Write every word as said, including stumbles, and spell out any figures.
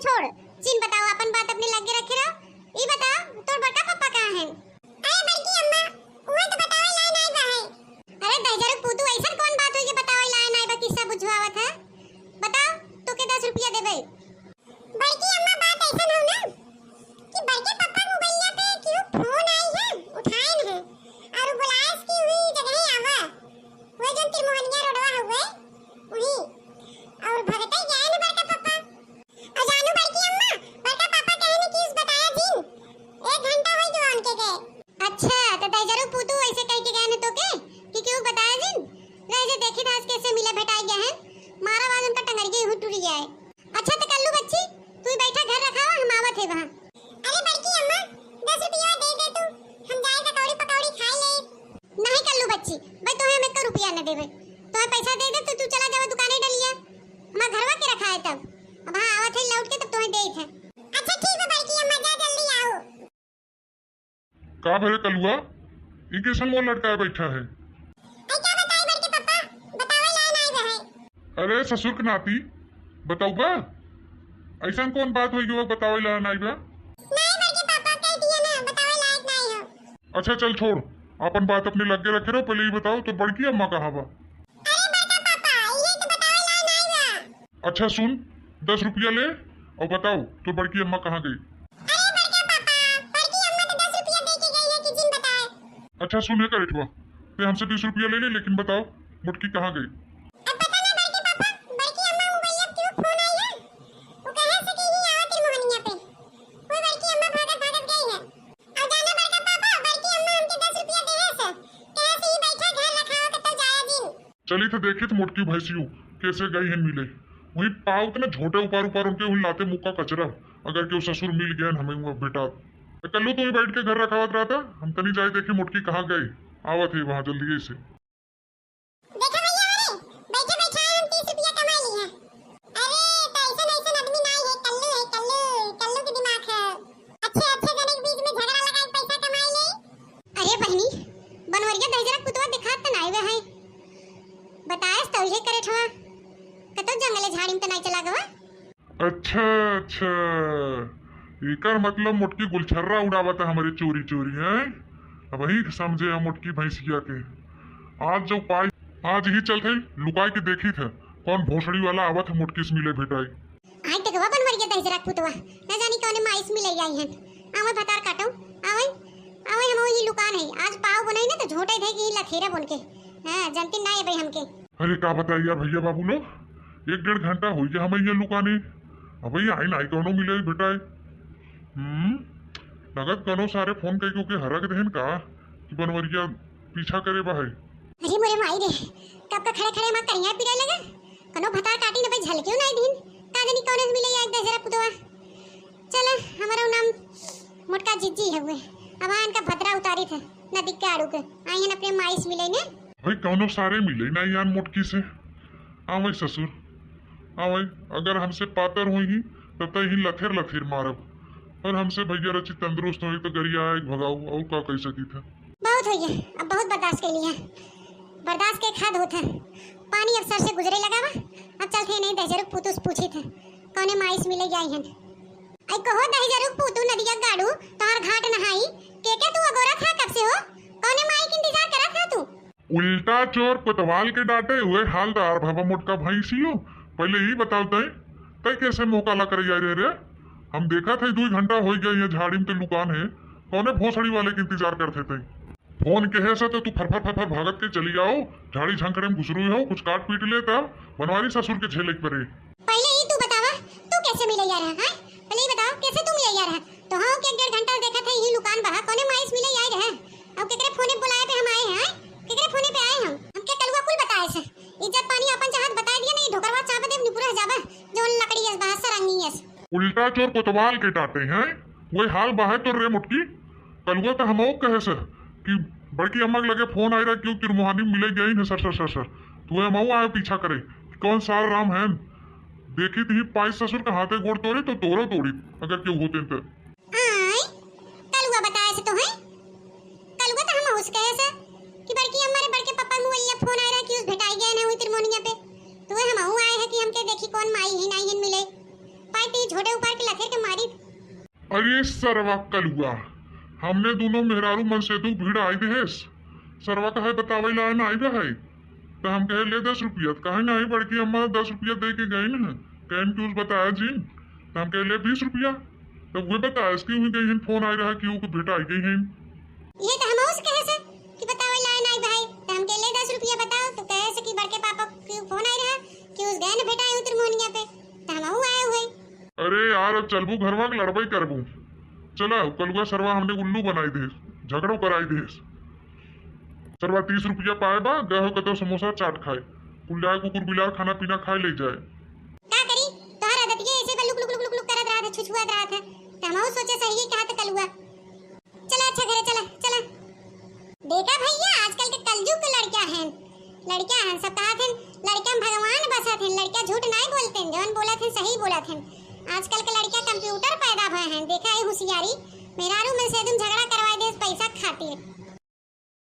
छोड़, जिन बताओ, अपन बात अपने लगे रखे रहो। ई बताओ, तोर बड़का पापा कहाँ हैं? अरे बड़की अम्मा, उहे तो बतावे लाए नाई बा है। अरे दहिजरू पूतू, ऐसन कौन बात हुई कि बतावे लाए नाई बा, किस्सा बुझवावत है? बताओ, तोके दस रुपया देबे। बड़की अम्मा, बात ऐसन हो ना कि बड़के पापा मोबाइलिया पे केहू फोन आई है, उठाए न है, और बुलाएस कि वही जगह आवा, वही जो तिरमोहनिया रोडवा हुए, वही, और भगते गए न बड़का पापा। और जानू बड़की अम्मा, बड़का पापा कहे न कि उस बताया जिन, एक घंटा हो गया उनके गए। अच्छा, तो दहिजरू पूतू ऐसे कह के गए न तोके कि केहू बताया जिन? रह जे देखी था आज कैसे मिले भेटाई गए हैं, मारा आज उनका टंगरिया ही टूट गया है। अच्छा तो कल्लू बच्ची, तू ही बैठा घर रखावा, हम आवत है वहाँ। अरे बड़की अम्मा, दस रुपया दे दे तू, हम जाए पकौड़ी पकौड़ी खाए ले। नहीं कल्लू बच्ची, भाई तोहे हम एक रुपया न देबे, तोहे पैसा दे दे तो तू चला जावे दुकाने डलिया, हमार घरवा के रखा है तब, अब हाँ आवत है लौट के तब तोहे देत है। अच्छा ठीक है बड़की अम्मा, जा जल्दी आओ। का भरे कलुआ, ई कैसन मुंह लटकाए बैठा है? आई का बताई बड़के पापा, बतावे लाए नाई बा है। अरे ससुर के नाती, बताऊबा? ऐसन कौन बात होई जो बतावे लाए नाई बा? नाई बड़के पापा, कह दिया ना, बतावे लायक नाई हो। अच्छा चल छोड़, अपन बात अपने लगे रखे रहो, पहले ई बताओ तो बड़की अम्मा कहाँ बा? अरे बड़का पापा, ये तो बतावे लाए नाई बा। अच्छा सुन, दस रुपया ले और बताओ तो बड़की अम्मा कहाँ गई? अरे बड़का पापा, बड़की अम्मा तो दस रुपया दे के गई है कि जिन बताए। अच्छा सुन, ये करेठवा, ते हमसे बीस रुपया ले ले, लेकिन बताओ मोटकी कहाँ गई? अब पता ना बड़के पापा, बड़की अम्मा मोबाइल पे क्यों फोन आई है, वो कहे से कि ही आवा तिरमोहनिया पे, वो बड़की अम्मा भागत भागत गई है। और जाना बड़का पापा, बड़की अम्मा हमके दस रुपया दे है से, कहे से ही बैठा घर रखावा, कतो जाया जिन। चली थे देखी थे मोटकी भैंसियो कैसे गई हैं मिले। वहीं पाव थे ना झोंटे उपार उपार उनके, वहीं लाते मुक्का कचरा। अगर केहू ससुर मिल गए हमें वहाँ बेटा। ए कल्लू, तू ही बैठ के घर रखावत रहता, हम तनी जाए देखी मोटकी कहाँ गई। आवत है वहाँ जल्दी से। देखा भैया, अरे, बैठे बैठा हम तीस रुपया कमा ली है। अरे, तो ऐसन ऐसन आदमी नाई है, कल्लू है, कल्लू, कल्लू के दिमाग है। अच्छे अच्छे जने के बीच में झगड़ा लगा के पैसा कमाई ले। अरे बहिनी, बनवरिया दहिजरा पुतवा दिखात त नाई बा है। बताएस त उहे करेठवा। कतो जंगले झाड़ी में त नाई चला गवा। अच्छा, अच्छा। एकर मतलब मोटकी गुलछर्रा उड़ावत है हमरे चोरी चोरी, हैं? अबही समझे हम मोटकी भैंसिया के। आज जो पाई, आज ही चलत है, लुकाई के देखी थे, कौन भोसड़ी वाला आवत है मोटकी से मिले भेटाई। आई देखवा बनवरिया दहिजरा पुतवा, न जानी कौने माई से मिले आई हैं। आवै भतार काटो, आवै, आवै हम वही लुकान है। आज पाव बनाई ना तो झोंटे धइ के ही लथेरा बन के। हाँ, जनती ना है भाई हमके। अरे का बताई यार भैया बाबू लोग, एक डेढ़ घंटा हो गया हमें ये लुकाने। अबे आई नाई कौनो मिले भेटाए। हम्म, लगत कौनो सारे फोन कई के ओके हरक देहन का कि बनवरिया पीछा करे बा है। अरे मोरे माई रे, कब का खड़े खड़े हमार करिया पिराए लगा। कौनो भतार काटी न भाई झलकेउ नाई दिन। का जानी कौने से मिले या एक दहिजरा पुतवा। चल, हमारो नाम मोटका जिज्जी हउए। अब आन का भद्रा उतारी थे, नदी के आड़ू के। आई हन अपने माई से मिले ने। भाई कौनो सारे मिले ना यार मोटकी से। आवै ससुर, आवै, अगर हमसे पातर होई ही, तब तक ही लथेर लथेर मारब। और हमसे भैया रची तंदुरुस्त होई तो गरिया आए भगाऊ, और का कह सकी था। बहुत होइए, अब बहुत बर्दाश्त कर लिया। बर्दाश्त के खाद होत है। पानी अब सर से गुजरे लगा बा। अब चल थे नहीं दहिजरुक पूतू से पूछी थे, कौने माई से मिले आई हन। आई कहो दहिजरुक पूतू नदिया गाड़ू, तोहार घाट नहाई, के के तू अगोरा था कब से हो? कौने माई के इंतजार करा था तू? उल्टा चोर कोतवाल के डांटे, उहे हाल तोहार भवा मोटका भैंसियो। पहले ही बताओ तय, तय कैसे मुंह काला करे जा रहे रे? हम देखा थे दुई घंटा हो गया ये झाड़ी में ते लुकान है, कौने भोसड़ी वाले के इंतजार करते थे? फोन कहे से तो तू फरफर फरफर भागत के चली आओ, झाड़ी झंकड़े में घुसरू हो, कुछ काट पीट ले तब बनवारी ससुर के झेले के परे। पहले ही तू बतावा, तू कैसे मिले यार है, हैं? पहले ही बताओ, कैसे तू मिले यार है? तो हाँ, के एक डेढ़ घंटा देखा थे, यही लुकान बहा, कौने माई से मिले आए रहे? अब केकरे फोने बुलाए पे हम आए हैं, हैं? केकरे फोने पे आए हम? हमके कलुआ कुल बताए से। इज्जत पानी अपन चाहत बताए दिया, नहीं ढोकरवा चाप देब, निपुरा जाबा, जौन लकड़ी यस बहा, सरंगी यस। उल्टा चोर कोतवाल के डांटे हैं, वही हाल बहा तो रे मोटकी। कलुआ तो हमहू कहे से कि बड़की अम्मा के लगे फोन आए रहा, क्यों तिरमुहानी मिले गई न सर, सर, सर, सर। तू हमहू आए पीछा करे कि कौन सार राम है। देखी थी पाई ससुर के हाथे गोड़ तोड़े तो तोरो तोड़ी, अगर क्यों होते तो। आय, कलुआ बताए से तो है। कलुआ तो हमहू से कहे से कि बड़की अम्मा रे बड़के पापा मुअलिया फोन आए रहा कि उस भेटाई गए ना हुई तिरमोनिया पे। तू हमहू आए है कि हमके देखी कौन माई ही नाई हन मिले। पाई झोटे उपार के लथेर के मारी। अरे सरवा कलुआ, हमने दुनो मेहरारू मनसेधू भिड़ाइ देहेस। सरवा कहे बतावइ लाए नाहीं रहइ, त हम कहे ले दस रुपया। त कहे नाहीं, बड़की अम्मा दस रुपया दइ के गइन हैं, कहेन कि उस बताया जिन। त हम कहे ले बीस रुपया। तब उहे बताएस कि उही गइ हइन, फोन आइ रहा कि ऊ के भेटाइ गइ हइन। इहे त हमहू से कहेस कि बतावइ लाए नाहीं भाई, त हम कहे ले दस रुपया बताओ, त कहेस कि बड़के पापा के फोन आइ रहा कि उस गइन भेटाइ हउ तिरमोहनिया पे, त हमहू आए हुए। अरे यार, अब चलबू घरवा के लड़बइ करबू। चला, उ कलुआ सरवा हमने उल्लू बनाइ देहेस, झगड़ो कराइ देहेस। सरवा तीस रुपया पाए बा, गए हो कतौ समोसा चाट खाए, कुल जाए कुकुर बिलार खाना पीना खाए ले जाए। का करी, तोहर आदतिये ऐसे बा, लुक लुक लुक लुक लुक करत रहत है, छुछुआत रहत है, त हमहू सोचे सही कहा त कलुआ। चला अच्छा घरे चला, चला। देखा भइया, आजकल के कलजुग के लड़कियां हैं, लड़कियां हैं, सब कहत हैं, लड़कियां में भगवान बसत हैं, लड़कियां झूठ नाहीं बोलत हैं, जौन बोलत हैं सही बोलत हैं। आजकल के लड़कियां कंप्यूटर पैदा भए हैं, देखा है होशियारी, मेहरारू मनसेधू झगड़ा करवाइ देस पैसा खातिर।